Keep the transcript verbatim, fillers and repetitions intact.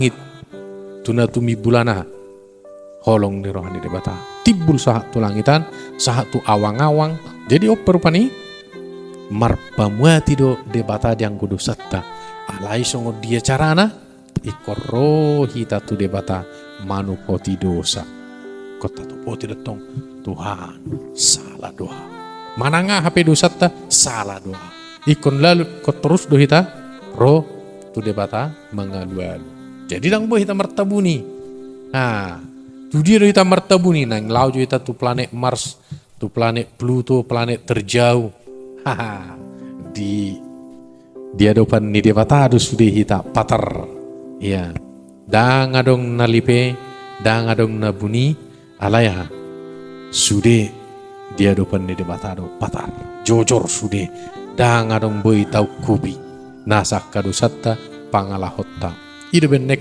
langit, tu na tumimbulan aha? Holong ni roha ni Debata. Timbul sahat tu langit an, sahat tu awang-awang. Jadi on pe rupani marpamuati do Debata di anggo dosanta. Alai songon dia carana? Ingkon ro hita tu Debata manupoti dosa. Ingkon tatopoti do tong, Tuhan, sala do ahu. Manang aha pe dosanta, sala do ahu. Ingkon lalu, ingkon torus do hita ro tu Debata mangalualu. Jadi ndang boi hita martabuni. Nah, tu dia do hita martabuni? Naeng laho jo hita tu planet Mars, tu planet Pluto, planet terjauh. Haha. Di, di adopan ni Debata do sude hita patar. Ia. Ndang adong na lipe, ndang adong na buni, alai aha? Sude di adopan ni Debata do patar. Jojor sude, ndang adong boi taungkupi nasa angka dosanta, pangalahonta. I do umbahen na ingkon